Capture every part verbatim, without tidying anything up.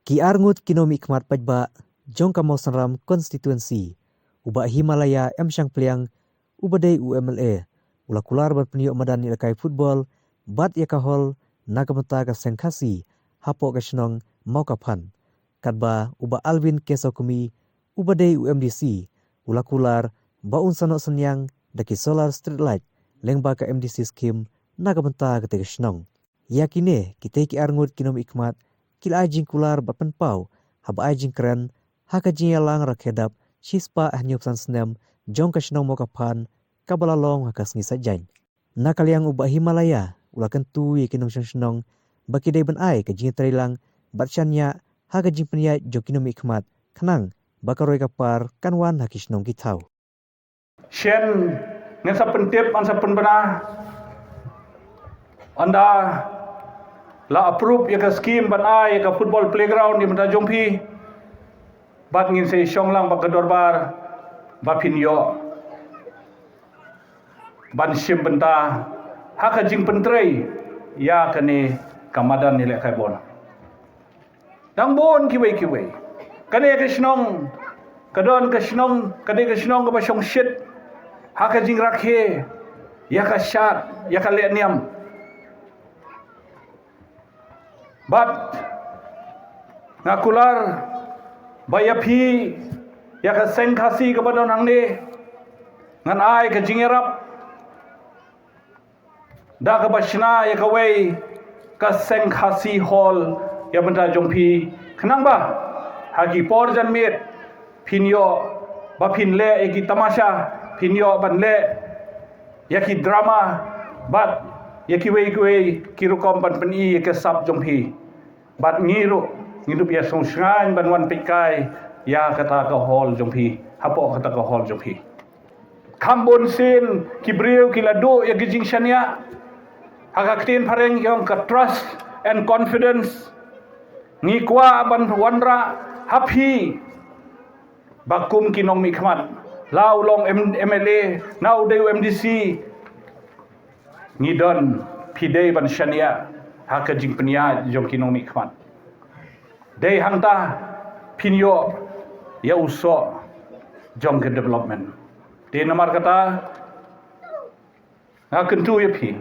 Ki arngut ki nongmihkhmat paidbah jong ka Mawsynram constituency, u Bah Himalaya M Shangpliang, uba dei u M L A, u la kular ban pynïoh madan ïalehkai football bad ïa ka hall na ka bynta ka seng Khasi hapoh ka shnong Mawkaphan. Katba u Bah Alvin K Sawkmie, uba dei u M D C, u la kular ba un sa noh synñiang da ki solar street light lyngba ka M D C scheme na ka bynta kata ka shnong. Ïa kine kitei ki arngut ki nongmihkhmat ki la ai jingkular bad pynpaw haba ai jingkren ha ka jingïalang rakhe dap shispah hynñiewphew san snem jong ka shnong Mawkaphan kaba la long ha ka sngi Saitjaiñ. Na ka liang u Bah Himalaya u la kyntu ïa ki nongshong shnong ba ki dei ban ai ka jingtreilang bad shaniah ha ka jingpynïaid jong ki nongmihkhmat khnang ba ka roi ka par kan wan ha ki shnong ki thaw. Shen, ngan sa pyntip, ngan sa pynbna. Ynda la approve ïa ka scheme ban ai ïa ka football playground ïa bynta jong phi. Bad ngin sa ïashong lang bad ka dorbar ba phin ïoh ban shim bynta ha ka jingpyntrei ïa kane ka madan ïalehkai bol. Dang bun kiwei kiwei. Kane ka shnong, ka don ka shnong, ka dei ka shnong kaba shongshit ha ka jingrakhe ïa ka shad, ïa ka lehniam. Bad nga kular ba ïa phi, ïa ka seng Khasi kaba don hangne, ngan ai ka jingïarap da kaba shna ïa kawei ka seng Khasi hall ïa bynta jong phi, khnang ba ha ki por janmiet phin ïoh ba phin leh ïa ki tamasha, phin ïoh ban leh ïa ki drama bad ïa kiwei kiwei ki rukom ban pyni ïa ka sap jong phi. Bad ngi ruh ngi dup ïa sngewsngaiñ ban wan peitkai ïa kata ka hall jong phi, hapoh kata ka hall jong phi. Kham bun sien ki briew ki la duh ïa ki jingshaniah ha ka ktien phareng ki ong ka trust and confidence. Ngi kwah ban wanrah ha phi ba kum ki nongmihkhmat, la u long M-, M L A, la u dei u M D C, ngi don, phi dei ban shaniah ha ka jingpynïaid jong ki nongmihkhmat. Dei hangta phin ïoh ïa u soh jong ka development. Te namar kata nga kyntu ïa phi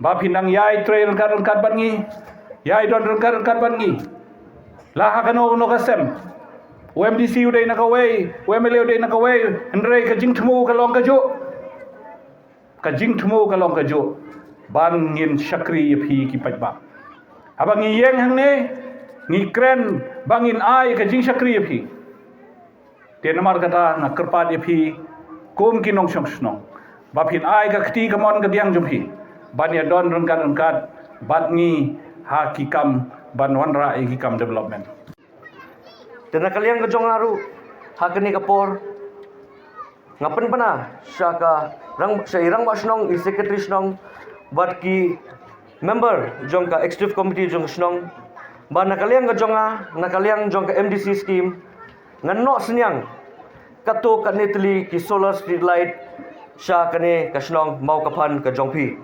ba phin nang ïai trei ryngkat ryngkat bad ngi, ïai don ryngkat ryngkat bad ngi. La ha kano kano ka sem, u M D C u dei na kawei, u M L A u dei na kawei, hynrei ka jingthmu ka long kajuh. Ka jingthmu ka long kajuh, ban ngin shakri ïa phi ki paidbah. Haba ngi ïeng hangne, ngi kren ba ngin ai ka jingshakri ïa phi. Te namar kata nga kyrpad ïa phi kum ki nongshong shnong ba phin ai ka kti kamon kadiang jong phi ban ïa don ryngkat ryngkat bad ngi ha ki kam ban wanrah ïa ki kam development. Te na ka liang ka jong nga ruh, ha kane ka por nga pynbna sha ka rang, sha i rangbah shnong, i secretary shnong bad ki member jong ka executive committee jong ka shnong, ba na ka liang ka jong nga, na ka liang jong ka M D C scheme, ngan noh synñiang katto katne tylli ki solar street light sha kane ka shnong Mawkaphan ka jong phi.